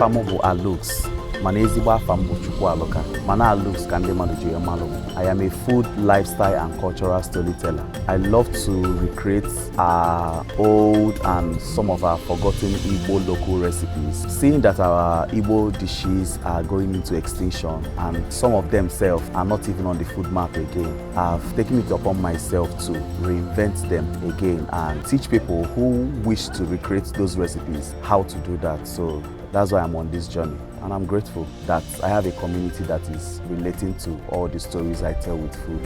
Afa m bụ Alux, mana ezigbo afa m bụ Chukwualuka, mana Alux ka ndị mmadụ ji wee malụ m. I am a food, lifestyle and cultural storyteller. I love to recreate our old and some of our forgotten Igbo local recipes. Seeing that our Igbo dishes are going into extinction and some of themselves are not even on the food map again, I've taken it upon myself to reinvent them again and teach people who wish to recreate those recipes how to do that. So that's why I'm on this journey. And I'm grateful that I have a community that is relating to all the stories I tell with food.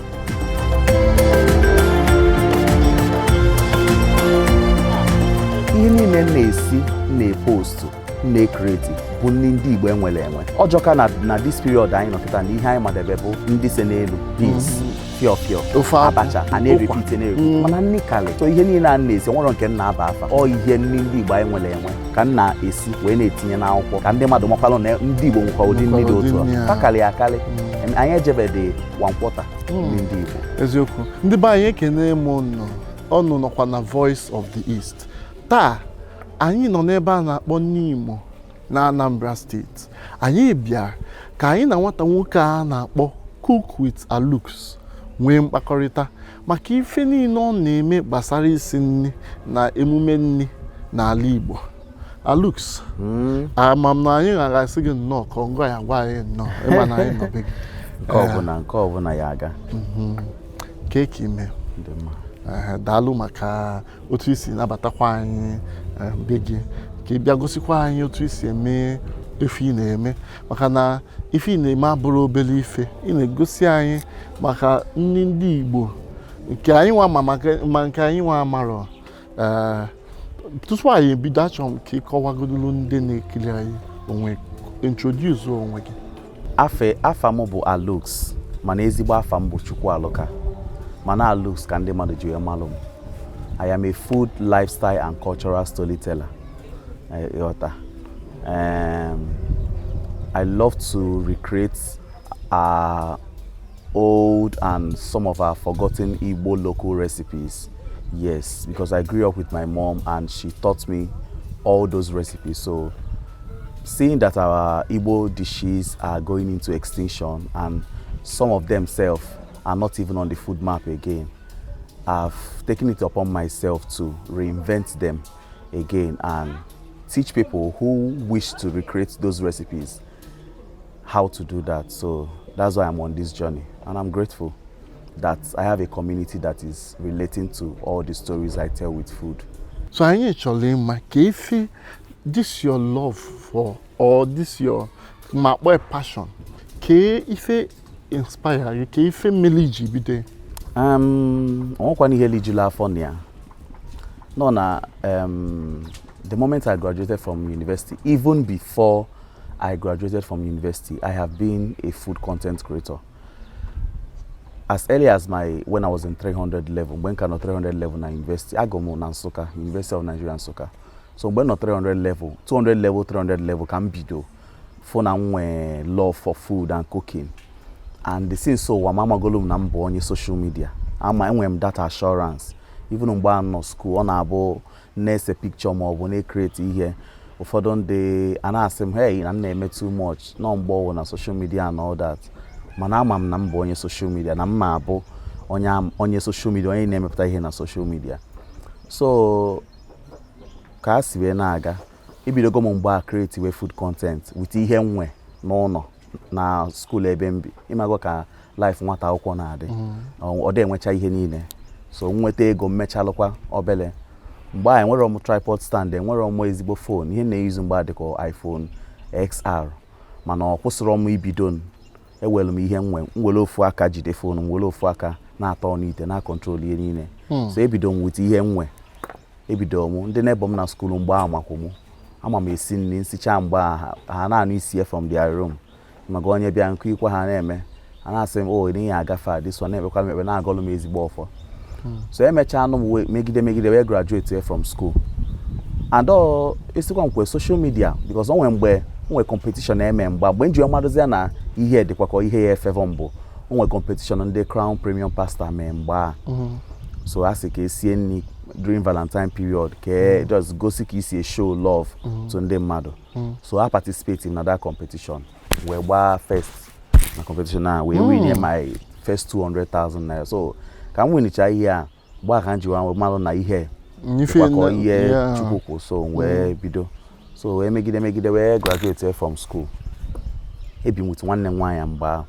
Ihe niile m na-esi, m na-epost, m na-ecreate bụ nri ndị Igbo enwere enwe. Ọjọka na this period anyị nọ kịta na ihe anyị madebe bụ ndị si n'elu beans, fịọ fịọ, Ofe akwụ, abacha, a na-erepeat, na-erepeat, mana nri kalị. So ihe niile a na-esi nwere nke m na-aba afa ọ ihe nri ndị Igbo anyị nwere enwe ka m na-esi wee na-etinye n'akwụkwọ ka ndị mmadụ makwalụ na ndị Igbo nwekwa ụdị nri dị otu ụdị nri a a. Fakalị akali, anyị ejebede one quarter nri ndị Igbo. Eziokwu, ndị be anyị, ekene m unu. Ọnụ nọkwa na Voice of the East. Taa anyị nọ n'ebe a na-akpọ Nimo na Anambra Steeti. Anyị bịara ka anyị na nwata nwoke a na-akpọ Cook with Alux nwee mkpakọrịta maka ife niile ọ na-eme gbasara isi nri na emume nri n'ala Igbo. Alux, ama m na anyị ga-asị gị nnọọ ka ngwa ya gwa anyị nnọọ ịma na anyị nọ be gị. Nke ọbụla, nke ọbụla ya aga. Ka eke ime? Dị mma. Ehe, daalụ maka otu isi nabatakwa anyị be gị ka ị bịa gosikwa anyị otu isi eme ife ị na-eme, maka na ife ị na-eme abụrụ obere ife. Ị na-egosi anyị maka nri ndị Igbo nke anyị nwa ma ma nke anyị nwa amarọ. Ee, tupu anyị ebido, achọrọ m ka ị kọwagodulu ndị na-ekiri anyị onwe, introduce onwe gị. Afa m bụ Alux, mana ezigbo afa m bụ Chukwualuka, mana Alux ka ndị mmadụ ji wee malụ m. I am a food, lifestyle and cultural storyteller. Ịghọta? I love to recreate our old and some of our forgotten Igbo local recipes. Yes, because I grew up with my mom and she taught me all those recipes. So seeing that our Igbo dishes are going into extinction and some of themselves are not even on the food map again, I've taken it upon myself to reinvent them again and teach people who wish to recreate those recipes how to do that. So that's why I'm on this journey. And I'm grateful that I have a community that is relating to all the stories I tell with food. So anyị chọrọ ịma ka ife this your love for or this your ma kpọọ passion, ka ife inspire gị, ka ife mere iji bido ya? Onwekwana ihe lijuru afọ na ya nọ na the moment I graduated from university, even before I graduated from university, I have been a food content creator. As early as my when I was in 300 level, mgbe m ka nọ 300 level na university, agụ m na Nsụka, University of Nigeria Nsụka. So mgbe m nọ 300 level, 200 level, 300 level ka m bido fụ na m nwee love for food and cooking. And since ụwa m amagolu m na m bụ onye social media, ama enwere m that assurance. Even mgbe a nọ school, ọ na-abụ na-ese picture ma ọ bụ na-ecreate ihe, ụfọdụ ndị a na-asị m, "Hey," na m na-eme too much nọ mgbe ọwụ na social media and all that. Mana ama m na m bụ onye social media, na m ma abụ onye social media, onye na-emepụta ihe na social media. So ka a si wee na-aga, ebidogo m mgbe a create we food content with ihe nwe n'ụlọ na school ebe m bi. Ịmago ka life nwata akwụkwọ na-adị, ọ dị enwecha ihe niile. So nweta ego mmechalụkwa obele. Mgbe a enwere m tripod stand, enwere m ezigbo phone. Ihe na-eyuzu mgbe a dịka iPhone XR, mana ọ kwụsịrị m ibido. Ewere m ihe nwe m, were ofu aka jide phone m, were ofu aka na-atọ n'ite na control ihe niile. So ebido m with ihe nwe. Ebido m, ndị neighbour m na school mgbe ahụ makwa mụ ama m esi nri nsicha. Mgbe a ha na-anụ isi from their room maka onye bịa nkụ ikwe ha na-eme, ha na-asị m, "O n'ihi agafe a, this one," na-ekpekwa m ekpe, na-agọlụ m ezigbo ọfọ. So emechaa anụ m megide megide wee graduate from school and ọ esikwa nkwe social media, because o nwere mgbe o nwere competition eme mgbe m ji madụzi ya na ihe dịkwa ka ihe ya efevo mbụ. O nwere competition ndị Crown Premium Pasta mee mgbe a. So a sị ka esie nri. During Valentine period, ka just gosi ka isi show love to ndị mmadụ. So I participate na that competition, wee gbaa first na competition a, wee win my first 200,000 naira. So ka m winicha ihe a gbaa, ka m ji wee malụ na ihe Ife dịkwa ka ihe Chukwu kwu. So wee bido, so wee megide megide, wee graduate from school. Ebi m with nwanne m nwaanyị mgbe ahụ,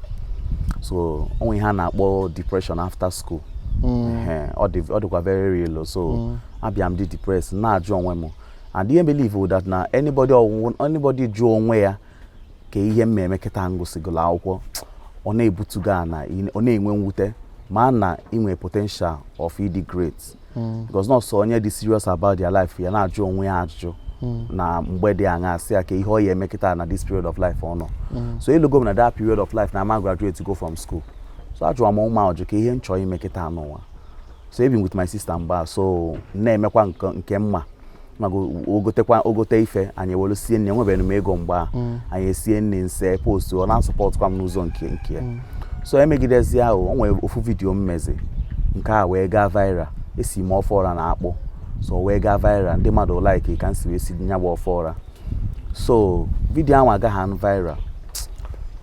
so onwe ihe a na-akpọ depression after school. Ehe, ọ dịkwa very real o. So abịa m dị depressed, na-ajụ onwe m, and ihe believe wụ that na anybody jụọ onwe ya ka ihe m eme kịta m gụsịgoro akwụkwọ, ọ na-ebutugo ana, ọ na-enwe mwute ma na inwe potential of ịdị great, because not so onye dị serious about their life ya na-ajụ onwe ya ajụjụ na mgbe dị aṅa, sị ya ka ihe ọ ya eme kịta na this period of life ọ nọ. So elugo m na that period of life na ama graduate go from school, so ajụrụ m ụmụ ajụ ka ihe m chọrọ ime kịta n'ụwa. So ebi m with my sister mgbe a, so na-emekwa nke mma mago ogotekwa ogote ife anyị ewelu sie nne. Enwebeghị m ego mgbe a. Anyị esie nne nse post, ọ na-asupportkwa m n'ụzọ nke ya. So emegidezi ahụ, o nwere ofu video m mezi nke a wee gaa viral. Esi m ofe ọra na akpụ, so wee gaa viral. Ndị mmadụ like ka m si wee si nya bụ ofe ọra. So video ahụ agaghị anụ viral,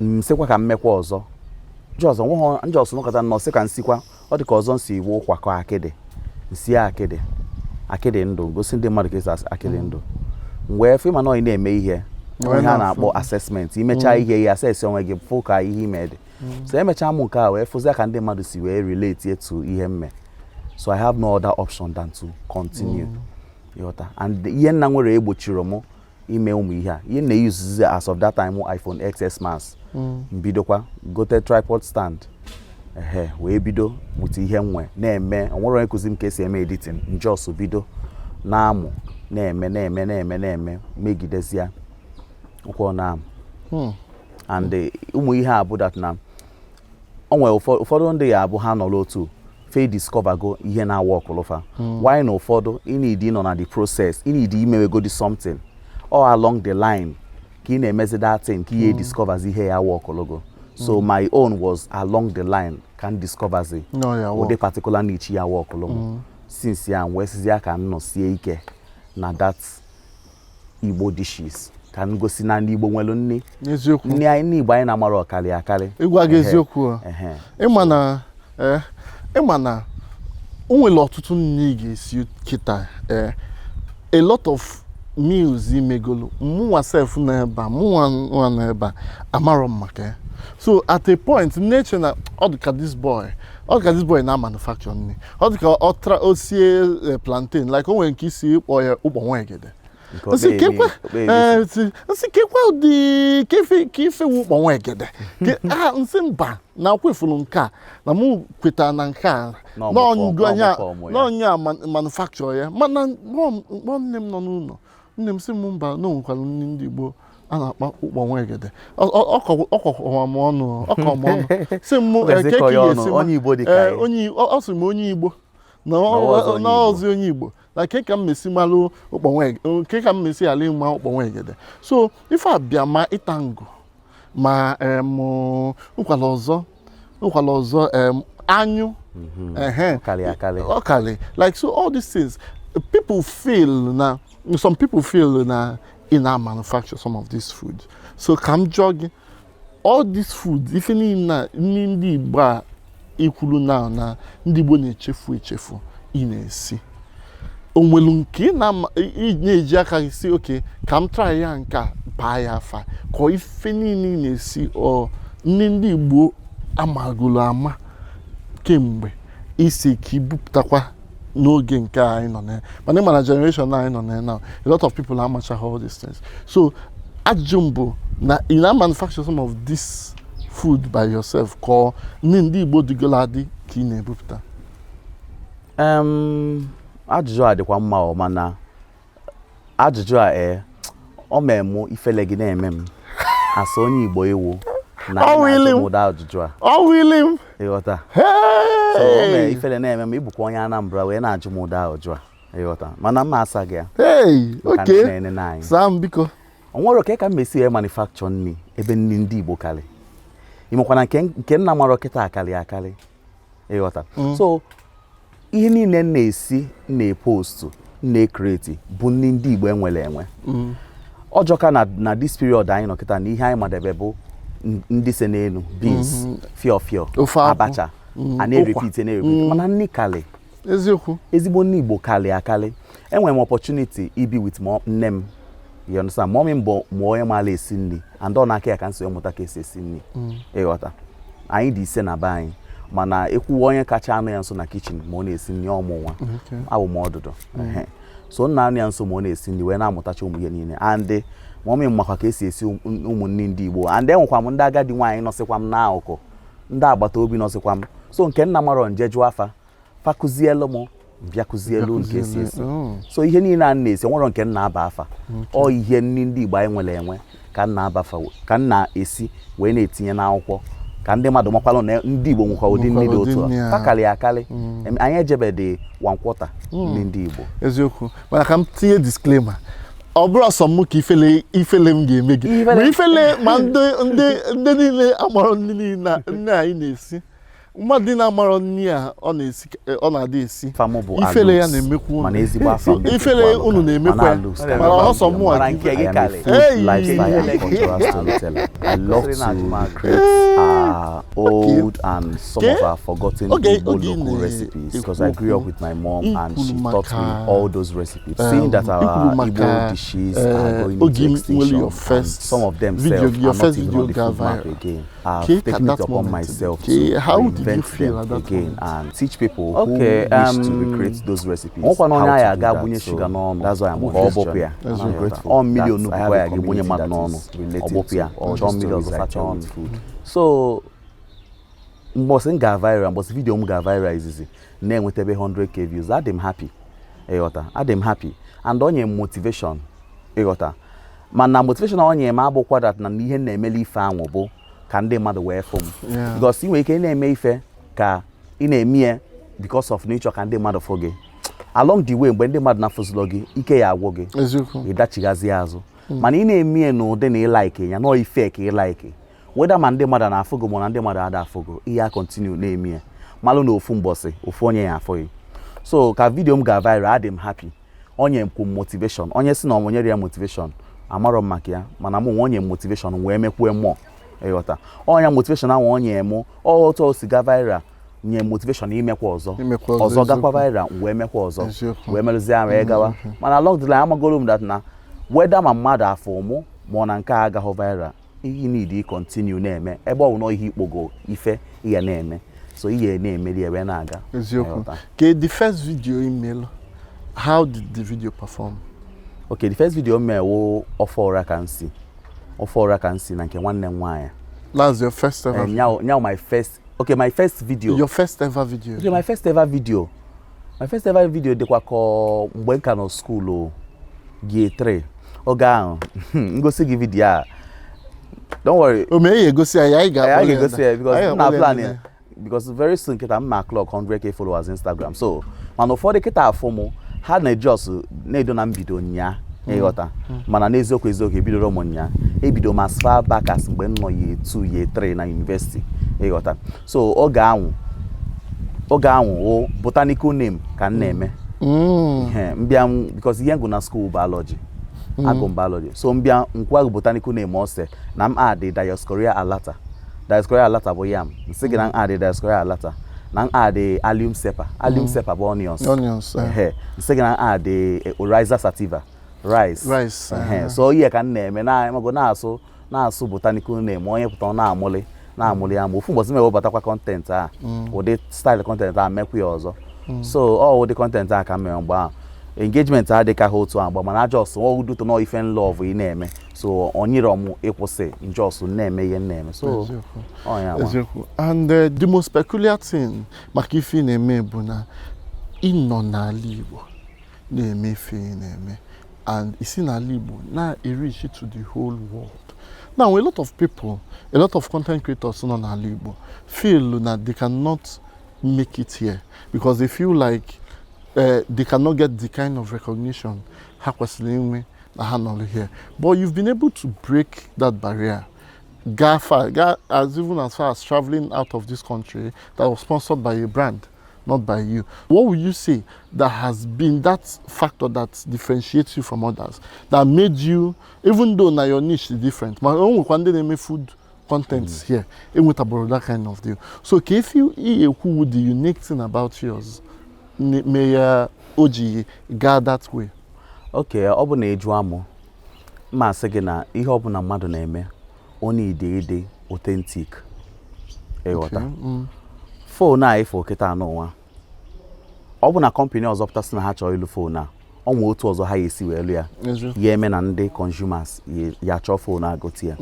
m sịkwa ka m mekwa ọzọ. Jos onweghị njọs nọkọta nnọọ sị ka m sikwa. Ọ dị ka ọzọ m si iwu ụkwa kọ akịdị, nsi akịdị, akịdị ndụ, gosi ndị mmadụ ka esi akịdị ndụ. M wee fụ ịma na ị na-eme ihe Wee ihe a na-afụ. na-akpọ assessment. Imechaa ihe, ihe assess onwe gị, fụ ka ihe ime dị. So emechaa m nke a, wee fụzia ka ndị mmadụ si wee relate to ihe mme. So I have no other option than to continue, ịghọta? And ihe nna nwere egbochiri m ime ụmụ ihe a, ihe na-eyuzizi as of that time, iPhone XS Max. Mbidokwa gote tripod stand, ehe, wee bido with ihe nwe na-eme. Onwere onye kụzi m ka esi eme editing. Njọs bido na-amụ, na-eme, na-eme, na-eme, na-eme, megidezie ụkwụ na and ụmụ ihe a bụ that na o nwere ụfọdụ ndị ya abụ ha nọrọ otu fe discover go ihe na-awa ọkụlụfa. Why na ụfọdụ ị need nọ na the process, ị need imewegodi something all along the line ka ị na-emezi that thing ka ihe discovers ihe ya awa ọkụlụgo. So my own was along the line ka m discoverzi No, ya ụdị work. particular niche ya work m. Since ya, wee sizie ka m nọsie ike na that Igbo dishes, ka m gosi na ndị Igbo nwere nri. N'eziokwu. Nri anyị, ndị Igbo anyị na-amara ọkarị akarị. Ịgwa gị eziokwu o. Ịma na ịma na o nwere ọtụtụ nri ị ga-esi kịta, a lot of meals imegolu, mụnwa sef nọ ebe a, mụnwa nwa nọ ebe a, amarọ m maka ya. So at a point m na-eche na ọ dị ka this boy, ọ dị ka this boy na manufacture nri, ọ dị ka ọ tra o sie plantain, like o nwere nke isi ịkpọ ya ụkpọ nwegede. Nke Nsị okpe kekwa okpe emi. Nsị kekwa ụdị kefe ka ife wu ụkpọ nwegede. Nsị mba na akwefuru nke a na mụ kwetara na nke a N'ọmụkọ ọmụ ya. n'ọnya a manufacture ya. Mana kpọọ nne m nọ n'ụlọ, nne m sị m mba, na o nwekwara nri ndị Igbo a na-akpọ ụkpọ nwegede. Ọ kọkwa m ọnụ, ọ kọ m ọnụ, sị m Ọ gazi ke kọ ka ị ya ọnụ, ga-esi onye Igbo dị ka ya. Onye ọ sị m onye Igbo na Na ọ ọzọ onye na Igbo. ọzọ onye Igbo na ke ka m mesi malụ ụkpọ nwegede, ke ka m mesi ghara ịma ụkpọ nwegede. So ife abịa ma ịta ngụ ma nkwala ọzọ, nkwala ọzọ, anyụ, ehe. Ọ karị akarị. Ọ karị. Like, so all these things, people feel na some people feel na ị na manufacture some of this food. So ka m jụọ gị, all this food, ife niile na nri ndị Igbo a ikwuru na ndị Igbo na-echefu echefu ị na-esi, o nwelu nke ị na-eji aka gị si, oke ka m try ya, nke a baa ya afa, ka ife niile ị na-esi, ọ nri ndị Igbo amagolo ama kemgbe isi ka ibupụtakwa n'oge nke a anyị nọ na ya? Mana ịma na generation anyị nọ na ya now, a lot of people amachaghị all these things. So ajụjụ m bụ na ị na manufacture some of this food by yourself, ka ọ nri ndị Igbo dịgolo adị ka ị na-ebupụta? Ajụjụ a dịkwa mma ọ, mana ajụjụ a ọ mee mụ ifele gị na-eme m asa onye Igbo iwu na Ọ ị na-ajụ wili m m. ụdị ajụjụ a. Ọ wili m. Ịghọta? So o mee Hey! ifele na-eme m, ịbụkwa onye Anambra wee na-ajụ m ụdị ajụjụ a, ịghọta? Mana m asa gị ya Hey! maka ndị Okay. na-enene anyị. Saa m biko. O nwere ka ka m esi wee manufacture nri ebe nri ndị Igbo karị, ịmakwana nke nna marọ kịta akarị akarị, ịghọta? So Ihe niile m na-esi, m na-epost, m na-ecreate bụ nri ndị Igbo enwere enwe. Ọjọka na this period anyị nọ kịta, na ihe anyị madebe bụ ndị se n'elu beans, fio fio, Ofe akwụ. abacha, a na-erepeat, na-erepeat, mana nri kali. Ezigbo nne Igbo kalị akali. Enwere m opportunity ibi with nne m, you understand? Mommy m bụ ma onye maara esi nri, and ọ na-aka ya ka m si wee mụta ka esi esi nri. Ịghọta, anyị dị ise na be anyị, mana ekwuwe onye kacha anụ ya nso na kitchen ma ọ na-esi nri, ọmụ nwa abụ m ọdụdụ. Ehe. So nna anụ ya nso ma ọ na-esi nri, wee na-amụtacha ụmụ ihe niile, and mommy m makwa ka esi esi ụmụ nri ndị Igbo. And enwekwa m ndị agadi nwaanyị nọsịkwa m n'akụkụ, ndị agbata obi nọsịkwa m. So nke nna marọ, nje jụọ afa, fa kụzielu m, bịa kụzielu nke esi esi. So ihe niile a m na-esi, nwere nke m na-aba afa, ọ ihe nri ndị Igbo anyị nwere enwe ka m na-aba afa, ka m na-esi wee na-etinye n'akwụkwọ ka ndị mmadụ makwalụ na ndị Igbo nwekwa ụdị nri dị Nwekwara ụdị otu nri a a. fakalị akali. Anyị ejebedị one quarter nri ndị Igbo. Eziokwu, mana ka m tinye disclaimer, ọ bụrụ ọsọ m ka ifele ifele m ga-eme gị. Ifele- Ma ifele ma ndị niile amarọ nri niile nne anyị na-esi, mmadụ na-amarọ nri a ọ na-esi, ọ na-adị esi. Afa m bụ Ifele ya Alux, na-emekwa unu. mana ezigbo afa m bụ Ifele Chukwualuka. unu na-emekwa Mana ya. Alux ka Mana na-agba ọsọ mbọ. mụnwa Mana gị. nke gị I am a kalị. food, Hey! lifestyle and cultural storyteller. I love to create our old and some of our forgotten Igbo okay, local recipes because I grew up with my mom and she ikwuru taught me maka- all those recipes. Seeing that our ikwuru maka, Igbo dishes are going oge into nwere extinction your and first some of them video- self your are not first even video on the got food map viral. again. I've Ke ka taken it that upon moment myself ke to how did you reinvent feel them at that again moment? and teach people Okay, who wish to recreate those recipes nwekwana onye how anyị to aga do that. gbunye So shuga n'ọnụ that's why I'm ka on ọ this bọpụ journey. ya. And I'm grateful Ọ mmiri that onugbu I have ka a ya ga-egbunye community mmadụ that n'ọnụ, is related ọ bọpụ ya, to all chọọ the mmiri ọzọ stories I sacha tell ọnụ. with food. So mbọsị m ga viral, mbọsị video m ga viral izizi na-enwetebe 100K views, adị m happy. Ịghọta, adị m happy and o nye m motivation. Ịghọta, mana motivation o nye m abụkwa that na ihe m na-emeli ife ahụ bụ ka ndị mmadụ wee fụ m, because ị nwere ike ị na-eme ife ka ị na-eme ya because of nature ka ndị mmadụ fụ gị. Along the way, mgbe ndị mmadụ na-afụzụlọ gị, ike ya agwụ gị, ị dachighazi azụ. Mana ị na-eme ya n'ụdị na ịlike ya nọọ ife ka ịlike, weda ma ndị mmadụ na-afụ gị ma na ndị mmadụ ada afụ gị, ihe a continue na-eme ya, malụ na ofu mbọsị ofu onye ya afụ gị. So ka video m ga viral, adị m happy. Onye m kwu motivation, onye si na ọ nyere ya motivation, amarọ m maka ya, mana mụ nwe onye m motivation wee mekwue mmụọ. Ịghọta, ọnya motivation ahụ onye mụ, ọ otu o si ga viral nye motivation imekwa ọzọ. Imekwa ọzọ, ọzọ gakwa eziokwu. viral, wee mekwa ọzọ, wee merụzie wee gawa. Mana along the line, amagolo m that na weda ma mmadụ afọ mụ ma ọ na nke a agaghị viral, ihe need i continue na-eme ebe ọ bụ na ihe ikpogo ife ihe na-eme, so ihe na-emeri ebe na-aga. Ịghọta? Ke the first video ị melụ, how did the video perform? Okay, the first video m mee wụ ofe ọra ka m si, ofe ọra ka m si na nke nwanne m nwaanyị. That's your first ever Nyaw my first, okay, my first video. Your first ever video. Okay, my first ever video, my first ever video dịkwa ka mgbe m ka nọ school o, year 3 oge ahụ. Ngosi gị video a, don't worry. O mee ya, egosi anyị, anyị ga-akpọ anyị ya ga-egosi ya because Anyị m na ga-akpọ ya plan nene. ya because very soon kịta m ma clock 100K followers Instagram. So mana ụfọdụ kịta afụ mụ, ha na-ejos na-edo na mbido nya. Ịghọta, mana n'eziokwu eziokwu, ebidoro m nya, ebido m as far back as mgbe m nọ year 2, year 3 na university. Ịghọta, so oge ahụ wụ botanical name ka m na-eme. Ihe mbịa because ihe ngụ na school biology, agụ m biology, so mbịa nkwa botanical name ose na m add Dioscorea alata. Dioscorea alata bụ yam. Nsị gị na m add Dioscorea alata, na m add Allium cepa. Allium cepa bụ onions. Onions, eh. Ehe. Nsị gị na m add Oryza sativa, rice. Rice, Ehe. eh. So ihe ka m na-eme na mago na-asụ na-asụ botanical name, onye pụta ọ na-amụlị na-amụlị ama. Ofu ụbọchị m ewebatakwa content a, ụdị style content a, mekwa ya ọzọ. So ọ ụdị content a ka m mere mgbe ahụ. Engagement adịka ha otu agba, mana just ọduto nọ ife love ị na-eme, so onyere m ịkwụsị, just na-eme ihe m na-eme. So ọ ya nwa. Eziokwu. And the most peculiar thing maka ife ị na-eme bụ na ị nọ n'ala Igbo na-eme ife ị na-eme, and isi n'ala Igbo na-ereach to the whole world. Now, a lot of people, a lot of content creators nọ n'ala Igbo feel na they cannot make it here because they feel like they cannot get the kind of recognition ha kwesịrị inwe na ha nọrọ here. But you've been able to break that barrier, gaa far, gaa as even as far as traveling out of this country that was sponsored by a brand not by you. What would you say that has been that factor that differentiates you from others, that made you, even though now your niche is different, ma o nwekwa ndị na-eme food content here enwetabụrụ that kind of deal. So ka if you ekwu the unique thing about yours mee ya o ji gaa that way? Okay, ọ bụ na ịjụ amụ, mma asị gị na ihe ọbụla mmadụ na-eme, ọ na-ede ede authentic, ịghọta? Phone a ifo kịta n'ụwa, ọ bụ na company ọzọ pụtasị na ha chọrọ ịlụ phone a, ọ nwe otu ọzọ ha ya esi wee lụ ya. Ya eme na ndị consumers ya chọọ phone a gote ya.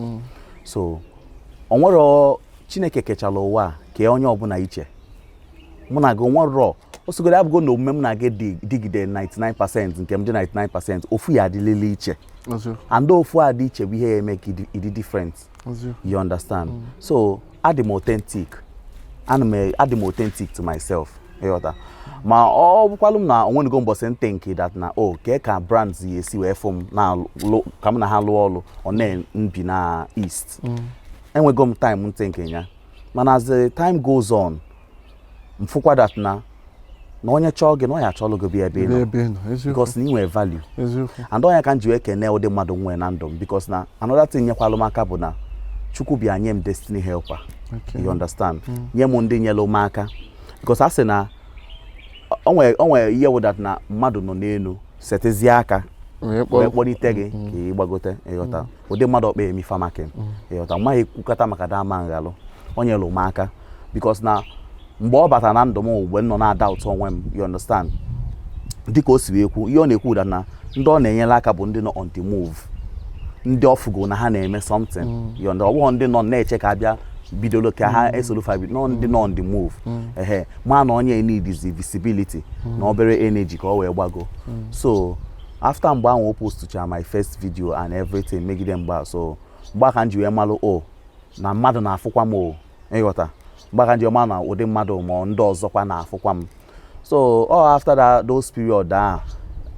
So o nwere Chineke kechala ụwa a kee onye ọbụla iche. Mụ na gị nwere osogoro abụgo na omume m na gị dịgide 99%, nke m dị 99%, ofu ya adịlele iche. And ofu a dị iche bụ ihe ya eme ka ịdị different. You understand? So adị m authentic, ana m adị m authentic to myself, ịghọta? Ma ọ bụkwalụ m na onwenugo mbọsị ntị nke that na o kee ka brands ya esi wee fụ m na ka m na ha lụọ ọlụ, ọ na-mbi na east. Enwego m time ntị nke ya, mana as the time goes on, mfụkwa that na onye chọọ gị na ọ ya achọlụ gị bịa ebe ị nọ. Ebe ị nọ, eziokwu. Because na ị nwere value. And onye ka m ji wee kene ụdị mmadụ nwee na ndụ m, because na another thing nyekwalụ m aka bụ na Chukwu bịa nye m destiny helper. You understand? Nye m ndị nyelụ m aka, because a sị na o nwere ihe wụ that na mmadụ nọ n'elu setezie aka wee wee kpọlite gị ka ị gbagote, ịghọta? Ụdị mmadụ ọkpa emi famakin, ịghọta? Mmaghị ekwukata maka dama nghalụ o nyelụ m aka, because na mgbe ọ batara na ndụ m, mgbe m nọ na-ada ụtọ onwe m, you understand, dịka o si wee kwu ihe ọ na-ekwu that na ndị ọ na-enyere aka bụ ndị nọ on the move, ndị ọfụgo na ha na-eme something, you understand? Ọ bụghị ndị nọ na-eche ka abịa bidoro ka ha esoro fa bido, nọ ndị nọ on the move, ehe, ma na onye needs visibility na obere energy ka ọ wee gbago. So after mgbe ahụ o postucha my first video and everything megide mgbe a, so mgbe a ka m ji wee malụ o na mmadụ na-afụkwa m o, ịghọta? Mgbe a ka m ji wee malụ na ụdị mmadụ ma ndị ọzọkwa na-afụkwa m. So all after that, those period a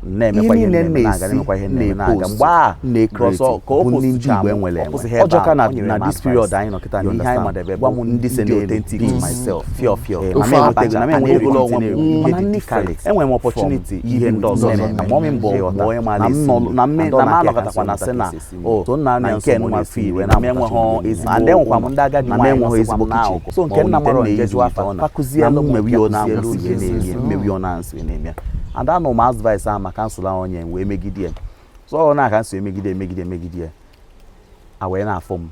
na-emekwa ihe niile na-eme na-aga, na-esi, na-emekwa ihe na-eme na-aga. na-epost, Mgbe a na-ecreate ka o bụ ndị postucha Igbo m, enwere ọ enwe. kwụsịghị ebe Ọjọka a, na o nyere na m this period advice. anyị nọ kịta, You na ihe anyị understand? madebe Gwa bụ m ndị ndị dị authentic authentic to myself, fio fio. Eh, na Ofe m abacha, enwetego na m a enwetego na-eri onwe m mana ihe dị ndị different. different Enwere m opportunity from ihe ndị ọzọ ihe na-eme. na-eme. Mọmị mbọ Ịghọta? mgbe onye maara Na m esi nọ- nri. na mme- And na ọ m na-aka anọkọtakwa na ka sị na esi nri. o So nna na na nke nke nwa nwa fi fi wee na m na-amụtacha enweghọ ihe ezigbo and enwekwa m ụlọ. ndị agadi Na m nwaanyị enweghọ nọsịkwa ezigbo m n'akụkụ. kitchen. So nke nna Ma ọ mara bụ nje ite jụọ afa na-ezu fa kụzielu na m mmewi ọ nke na-asị kụzielu ihe m na-eme, esi. mmewi ọ na-asị na-eme. And anụ m advice ahụ ma counsel ahụ onye wee megide ya. So ọ na-aka nso emegide emegide emegide ya, a wee na-afụ m,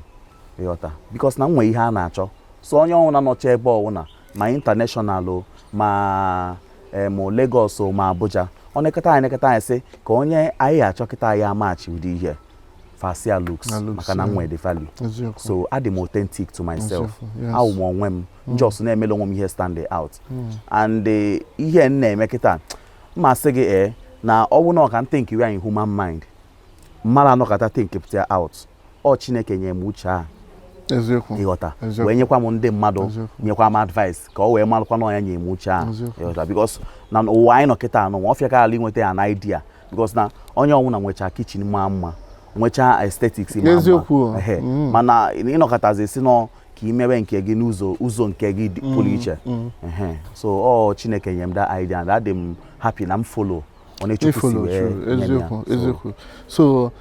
ịghọta? Because na m nwee ihe a na-achọ. So onye ọwụna nọcha ebe ọwụna, ma international o, ma em Lagos o, ma Abuja, ọ nekọta anyị nekọta anyị sị ka onye anyị achọ kịta anyị amachi ụdị ihe fasia looks, Na looks, maka na m nwee the value. So adị m authentic to myself. Eziokwu, yes. Awụ m onwe m, just na-emela onwe m ihe stand out. And ihe m na-eme kịta, mma sị gị ee na ọ bụ na ọ ka m think we in human mind, mmadụ anọkọta think pụta out. Ọ Chineke nye m uche a, ịghọta? Wee nyekwa m ndị mmadụ nyekwa m advice ka ọ wee malụkwa na ọnya nye m uche a, ịghọta? Because na ụwa anyị nọ kịta anụ, ọ fịaka ala inweta an idea, because na onye ọbụla nwechaa kitchen maa mma, nwechaa aesthetics maa mma. Ehe. Mana ịnọkọtazi si nọ ka imewe nke gị n'ụzọ ụzọ nke gị pụrụ iche. Ehe. So ọ Chineke nye m that idea and adị m happy na m follow onye Chukwu si Follow wee through. nye m ya. Eziokwu. So, Eziokwu. So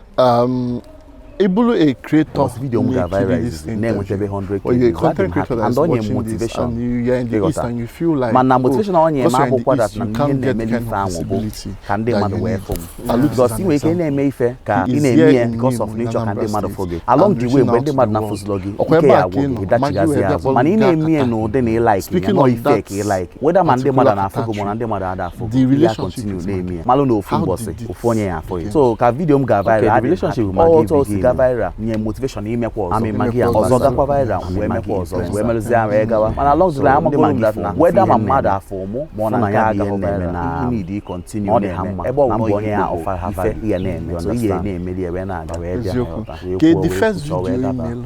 ị bụrụ a creator Because video m ga na-ekiri viral this izizi, na-enwetebe interview, 100K or you're a views, content adị m creator happy. that's And onye watching this motivation. and you are in the east Ịghọta? and you feel like, Mana oh, motivation onye because ma you're in the abụkwa that east, na you ihe can't get the na-emeli kind ife of ahụ bụ visibility ka ndị that mmadụ you wee need. fụ m, Alux is because an ị nwere ike ị example. na-eme ife ka He ị is na-eme here ya in because of Nimo, in nature ka ndị Anambra mmadụ State, fụ gị. Along and the way, reaching mgbe out ndị to mmadụ the world. na-afụzụlọ gị, Ọkwa ike ebe ya a ka agwụ ị gị, nọ, ịdachigazi Maggi wee azụ. bịa Mana ị kpọrọ na-eme ya gị. n'ụdị na ị like ya, Speaking nọ of ife that ka ị like, whether ma ndị mmadụ particular na-afụ gị ma na attachment, ndị mmadụ ada afụ the gị, ya relationship continue with na-eme Maggi. ya, malụ na ofu How mbọsị did it ofu onye ya afọ ya. begin? So ka video m ga Okay, viral, the adị m relationship happy. with Maggi Ọ otu o si begin. ga viral nye motivation imekwa ọzọ. I'm a Maggi Ọzọ ambassador. gakwa viral, I'm a wee Maggi mekwa ọzọ, influencer. wee merụzie ahụ wee gawa. Mana along the line, So, amagoro ndị m Maggi that na fụ whether ma ihe mmadụ na-eme. afụ mụ ma ọ na Fụ na nke ya a bụ ihe agaghị na-eme viral, na you need to continue ọ dị ha na-eme. mma. Ebe ọ Na bụ mbọ na onye ya Igbo bụ ọfa ha ife value ihe na-eme. So ihe understand? na-emeli ya wee na-aga wee bịa. Eziokwu. Wee Ke kwuo, the wee first kwuchọọ, wee video daba. email,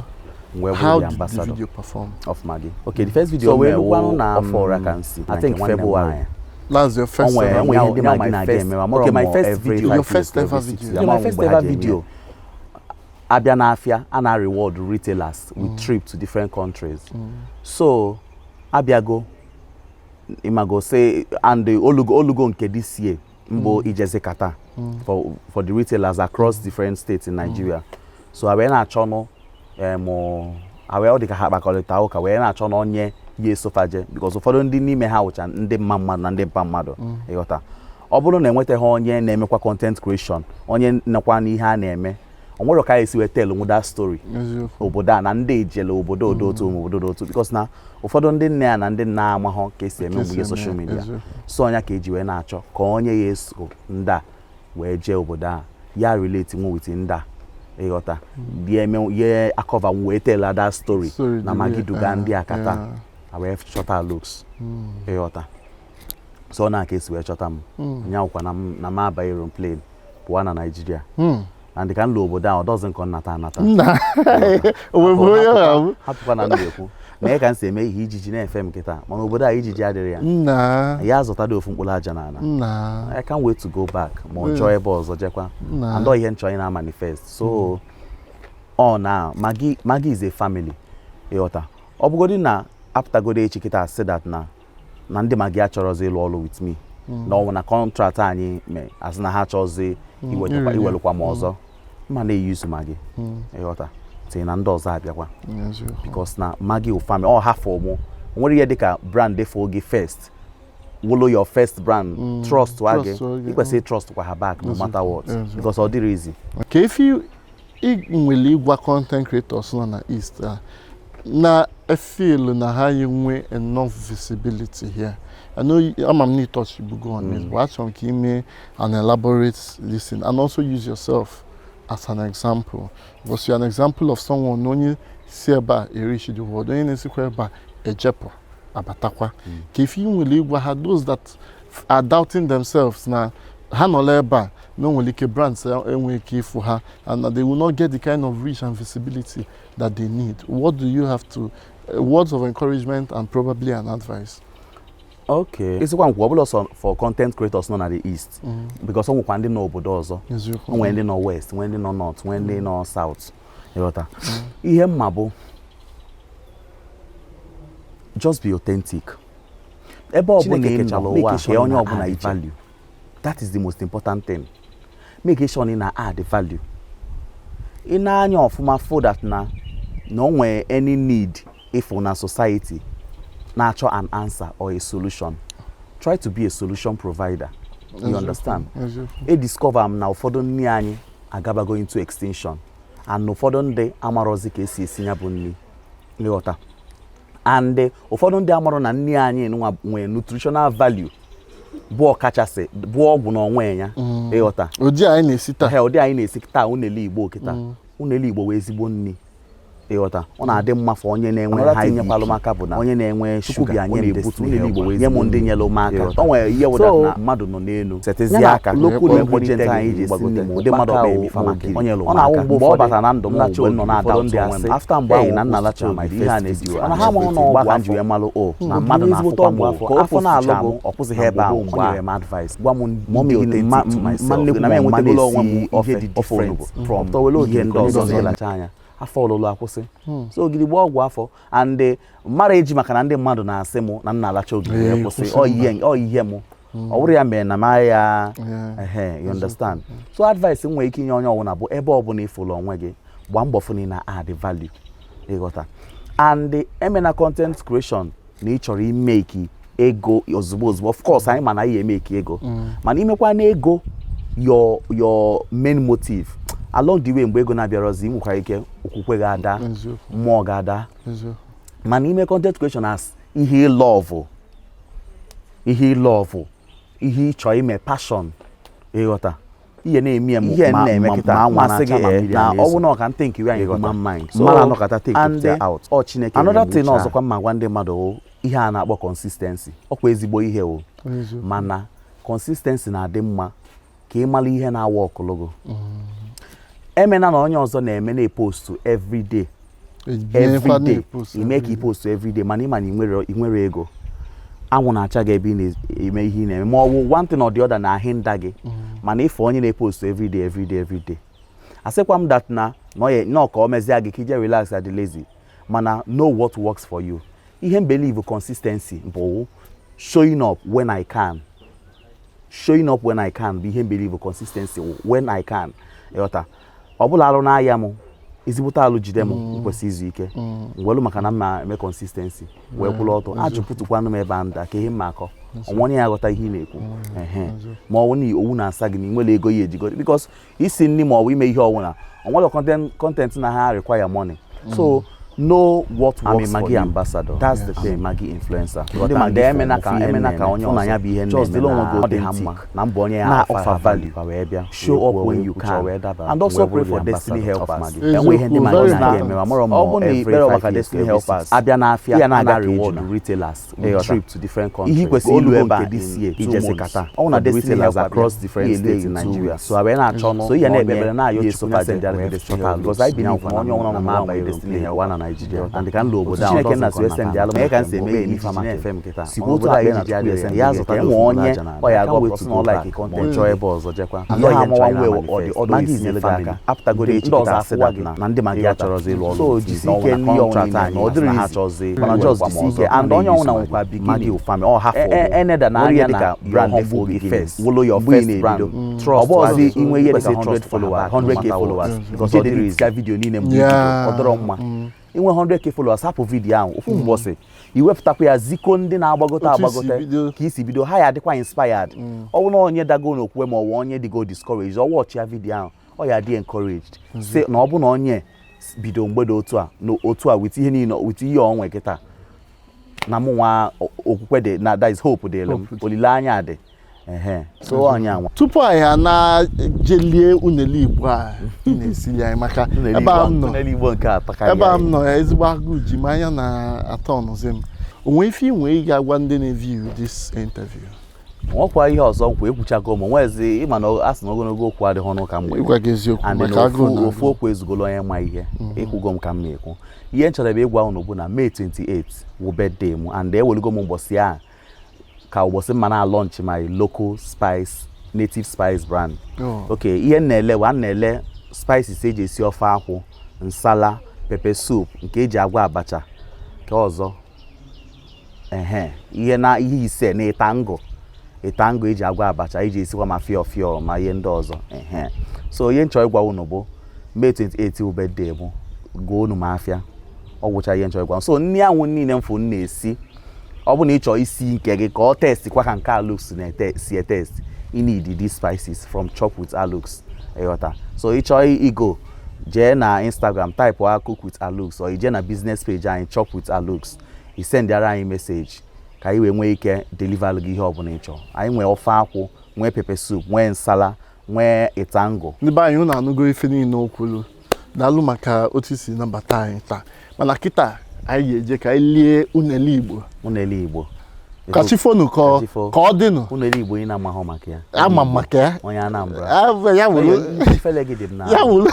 Wee bụrụ how the did the ambassador video perform? of Maggi. Okay, the first video So, wee wee lukwanụ na, ọfọ ụra ka nsi. I think February. That's your first Onwe ever onwe ihe ndị Now, Maggi my na-aga first- eme. okay, my first every video. five Your first years, ever every six video. years. Okay, my Ama first mgbe ha ever ji eme video. ya. Abịa n'afịa, a na-reward retailers with trip to different countries. So abịago Ịmago say and the olugo olugo nke this year mbụ ijezi Qatar for the retailers across different states in Nigeria. So a wee na-achọ nụ a wee ọ dị ka ha kpakọrịta ụka wee na-achọ na onye ya esofaje, because ụfọdụ ndị n'ime ha wụcha ndị mma mmadụ na ndị mpa mmadụ. Ịghọta, ọ bụrụ na enwetaghị onye na-emekwa content creation, onye nakwa n'ihe a na-eme, o nwere ka a esi wee tell nwu that story obodo a na ndị ejele obodo odo otu obodo otu, because na ụfọdụ ndị nne ya na ndị nna amahọ ka esi eme Ka esi mgbe social eme, media. So ọnya ka eji wee na-achọ ka onye ya eso ndị a wee jee obodo a, ya relate nwe with ndị a. Ịghọta, ya eme ya a-cover wee tell that story Story na the Maggi way, duga ndị a kata a wee chọta looks. Ịghọta, so ọ na ka esi wee chọta m nyanwụkwa na m aba aeroplane pụọ na Nigeria and ka m lụ obodo ahụ, ọ dọzi nke ọ nata anata. Nna, o nwebụ onye ọ ga-abụ. Hapụkwa na m na-ekwu mee ka m si eme ihe, ijiji na-efe m kịta, mana obodo a ijiji adịrị ya. Nna. Ya azụtado ofu mkpụrụ aja n'ala. Nna. I can't wait to go back ma ọ chọọ ebe ọzọ jekwa. Nna. And ọ ihe nchọ ị na-manifest. So ọ na Maggi, Maggi is a family. Ịghọta, ọ bụgodị na apụtagodo echi kịta say that na ndị Maggi achọrọzi ịlụ ọrụ with me, na ọ bụ na contract anyị mee, asị na ha achọzi iwetakwa irenew. Iwelụkwa m ọzọ mma na-eyuzu Maggi. Ịghọta, tinye na ndị ọzọ abịakwa because na Maggi wụ family. Ọ hafụ mụ o nwere ihe dịka brand fụ gị first, wụlụ your first brand, trust wa gị. Trust wa gị. Ị kwesịrị trust kwa ha back no matter what, because ọ dịrị easy. Ka efi ị nwere ịgwa content creators nọ na East a na feel na ha enwe enough visibility here? I know ama m na touch bugo on this, but achọrọ m ka ị mee an elaborate listen and also use yourself as an example, because you're an example of someone onye si ebe a reach the world, onye na-esikwa ebe a ejepụ abatakwa. Ka ife ị nwere ịgwa ha, those that are doubting themselves na ha nọrọ ebe a na o nwere ike brands enwe ike ịfụ ha and that they will not get the kind of reach and visibility that they need, what do you have to words of encouragement and probably an advice? Okay, isikwa nkwu ọ bụla sọ for content creators nọ na the East, because ọ nwekwa ndị nọ obodo ọzọ. O nwere ndị nọ West, nwee ndị nọ North, nwee ndị nọ South. Ịghọta, ihe mma bụ just be authentic. Ebe ọbụla Chineke ị kechara nọ, ụwa make a, sure kee onye na ọbụla add iche. value. That is the most important thing. Make sure na add value. Ị na-anya ọfụma fo that na o nwee any need ịfụ na society na-achọ an answer or a solution, try to be a solution provider. You understand? E discover m na ụfọdụ nri anyị agabago into extinction and ụfọdụ ndị amarọzi ka esi esi ya bụ nri. Nghọta, and ụfọdụ ndị amarọ na nri anyị nwa nwee nutritional value bụ ọkachasị bụ ọgwụ n'onwe ya. Ịghọta? Ụdị anyị na-esi taa. Ehe, ụdị anyị na-esi taa, unele Igbo kịta, unele Igbo wee ezigbo nri. Ịghọta, ọ na-adị mma for onye na-enwe Another high thing nyekwalụ BP, m aka bụ na onye na-enwe Chukwu shuga, bịa ọ nye m na-ebutu destiny unele Igbo helper. wee nye m ndị nyelụ m aka. Ịghọta. O nwere ihe wụ So, that na mmadụ nọ n'elu setezie Ya na aka local Wee ingredient kpọọ anyị ji esi gbagote. nri ma ụdị mmadụ Ụkpaka ọkpa o, emi fa ogiri. o nyelụ Ọ m na-awụ aka mgbe mgbe ọ ụfọdụ batara na ndụ m, nlacha mgbe m nọ ogiri, na-ada ụfọdụ ndị onwe m asị, after mgbe "Hey, ahụ na nna na lacha my my first first video video mana and ha amaghị na everything. ọgwụ Gbaka afọ m ji wee malụ o na mmadụ ezigbote na-afụkwa ọgwụ m afọ. ka Afọ afọ na-alụ na-alụ gụ, ọ kwụsịghị ebe ahụ, mgbe o nyere ahụ. m advice, Gwa m mommy be authentic authentic to myself, myself. na m enwetagolo onwe m ofe ihe dị ofe different onugbu. from Tọwele ihe ogiri ndị ka onye ọzọ ọzọ na-elacha anya afọ ọlụlụ akwụsị. So ogiri bụ ọgwụ afọ and mmadụ eji maka na ndị mmadụ na-asị mụ na nna alacha ogiri Ee, wee kwụsị. kwụsị. Ọ ihe mụ ọ bụrụ ya mere na m ya. Yeah. Ehe, you understand? So advice m nwere ike inye onye ọbụla bụ ebe ọbụla ịfụlụ onwe gị, gbaa mbọ fụ na ị na-add value. Ịghọta, and emena content creation na ị chọrọ imeki ego ozugbo ozugbo. Of course anyị ma na anyị emeki ego, mana imekwa na ego your main motive, along the way mgbe ego na-abịarọzi, ị nwekwara ike okwukwe ga-ada, mmụọ ga-ada. Mana ime content creation as ihe love, ihe love, ihe ịchọ ime, passion. Ịghọta ihe na-eme ya? Ihe ma na-eme ma kịta, ma anwa masị na-acha gị ma eh, mmiri na a ọ na-ezo. bụ na ọ ka think we are in Ịghọta. human mind. So, Mmadụ anọkọta take and it out. Ọ Chineke Another thing na-emecha. ọzọkwa mma gwa ndị mmadụ wụ ihe a na-akpọ consistency. Ọkwa ezigbo ihe o, mana consistency na-adị mma ka ị mara ihe na-awa ọkụlụgụ emena na onye ọzọ na-eme na-epostu everyday everyday, ime ka ị post everyday, mana ịma na ị nwere ego, anwụ na-acha gị ebe ị na-eme ihe ị na-eme, ma ọ bụ one thing or the other na ahinda gị. Mana ịfụ onye na-epost everyday, everyday, everyday, asịkwa m that na ọ na ka o mezie gị ka ije relax adị lazy, mana know what works for you. Ihe m believe, consistency bụ Showing up when I can, showing up when I can bụ ihe m believe. Consistency when I can, ịghọta? Ọ bụla alụ n'ahịa m, ezigbote alụ jide m, m kwesị izu ike ngwelu, maka na mma eme consistency wee kwụrụ ọtọ. Ajụpụtụkwanụ m ebe a nda ka ihe mma akọ onwe onye ya aghọta ihe ị na-ekwu. Ehe, ma ọ bụ na owu na-asa gị na ị nwere ego ya ejigo, because isi nri ma ọ bụ ime ihe ọwụna, onwere content na ha require money. So know what I'm a works for Maggi you. ambassador. That's the thing. Maggi influencer. Ndị Maggi Emena ka emena ka onye na ọzọ ya bụ ihe just na-eme dịrị onwe na gị ọ dị ha authentic mma na mbọ onye ya na offer offer ha value value wee bịa show up when you can and also pray for destiny helpers. Enwe ihe ndị Eziokwu, Maggi very na-aga important. eme amụrụ m. Ọ bụ na every ikpere 5 maka years, destiny every 6. helpers abịa n'afịa, Ya na-aga na ka reward ejuna. retailers with Ịghọta. trip to different countries. Ihe kwesịrị ilu ebe a nke this year, in 2 2 months. months. Ọ bụ na For the destiny retailers helper across bịa, different ihe states elu in in 2 Nigeria. weeks. So abịa na-achọ So ihe na-ekpe ekpere na-ayọ na-ayọ Chukwu Chukwu ya send send their destiny destiny helpers, because I believe because na onye ọbụla na nọ m n'ụwa abaghị nwere destiny aeroplane helper. na Nigeria And ka m lụ obodo ahụ, Chineke nna si si send alụ m, ka m si eme ihe iji na-efe m kịta, sikwa otu akpa ejiji adịghị ese ya zụta enwe onye ọ ya agọ pụsị na ọ like content, chọọ ebe ọzọ jekwa Ihe ihe amawa nchọ nwe ya ọ dị ọdụ Maggi isi is a gị aka apụtagoro echi Ndị ọzọ kịta asị afụwa that gị. na ndị Maggi achọrọzi ịlụ ọrụ So with jisi me, ike na n'ihe ọbụla contract ị anyị na-eme, ọ dịrị na ha easy. achọzi Mana iwekwa just m jisi ọzọ. ike and onye ọbụla nwekwa Maggi beginning. family ọ hafụ Eneda na anya dịka na brand your humble humble beginning first wụlụ your mgbe ị first na-ebido. brand. Trust Ọ bụ ọzọ ọzọ inwe ihe dịka kwesịrị 100 trust followers, 100K no matter followers what. because ọ Because dịrị easy. Video niile mgbe ibido ọ dọrọ mma inwe 100K followers, hapụ video ahụ ofu mbọsị, iwepụtakwa ya ziko ndị na-agbagote Otu isi agbagote bido. ka isi bido, ha ya adịkwa inspired. Ọ bụrụ na onye dago n'okwukwe ma ọ bụ onye dịgo discouraged, ọ watch ya video ahụ, ọ ya dị encouraged, si na ọ bụ na onye bido mgbede otu a na otu a with ihe niile, with ihe onwe kịta na mụ nwa, okwukwe dị na that is hope dịrị m, olileanya dị. Ehe, so onye anwa. Tupu anyị a na-jelie unele Igbo a ị na-esili anyị, maka ebe a m nọ Unele Igbo nke a takarịa. Ebe a m nọ, ezigbo agụụ ji m anya na atọ ọnụzi m. Onwe ife inwe ị ga-agwa ndị na-view this interview? Nwekwa ihe ọzọ nkwa ekwuchago m nwezi, ịma na a sị na ogologo okwu adịghị ọnụ ka mgbede. Ịgwa gị eziokwu, And maka na agụụ ofu na ofu okwu ezugolo onye ma ihe. Ekwugo m ka m na-ekwu. Ihe m chọrọ ebe ịgwa unu bụ na May 28 wụ birthday m, and ewelugo m ụbọchị a ka ụbọchị mma na launch my local spice, native spice brand. Oh. Okay, ihe m na-ele wa, m na-ele spices eji esi ofe akwụ, nsala, pepper soup, nke eji agwa abacha, nke ọzọ, ehe, ihe na ihe ise na ịta ngụ, ịta ngụ eji agwa abacha, eji esikwa ma fịọ fịọ ma ihe ndị ọzọ. Ehe, so ihe m chọrọ ịgwa unu bụ May 28 bụ birthday bụ gụọ unu ma afịa. Ọ gwụcha ihe m chọrọ ịgwa unu. So nri anwụ niile m fụ m na-esi, ọ bụ na ị chọọ isi nke gị ka ọ taste kwa ka nke Alux si e-taste, you need these spices from Chop with Alux, ịghọta? So ị chọọ igo, jee na Instagram, type a Cook with Alux, or ije na business page anyị, Chop with Alux, i sendara anyị message ka anyị wee nwee ike deliver gị ihe ọbụla ị chọrọ. Anyị nwee ofe akwụ, nwee pepper soup, nwee nsala, nwee ịtango. Ndị be anyị, unu anụgo ife niile o kwuru. Daalụ maka otu isi nabata anyị taa, mana kịta anyị ga-eje ka anyị lie unele Igbo. Unele Igbo. Ka chi fonu ka Ka chi fo. Ka ọ dịnụ. Unele Igbo ị na-amahụ maka ya. Ama m maka ya. Onye Anambra. Ah, ya wụrụ Ifele gị dị m na ya wụrụ.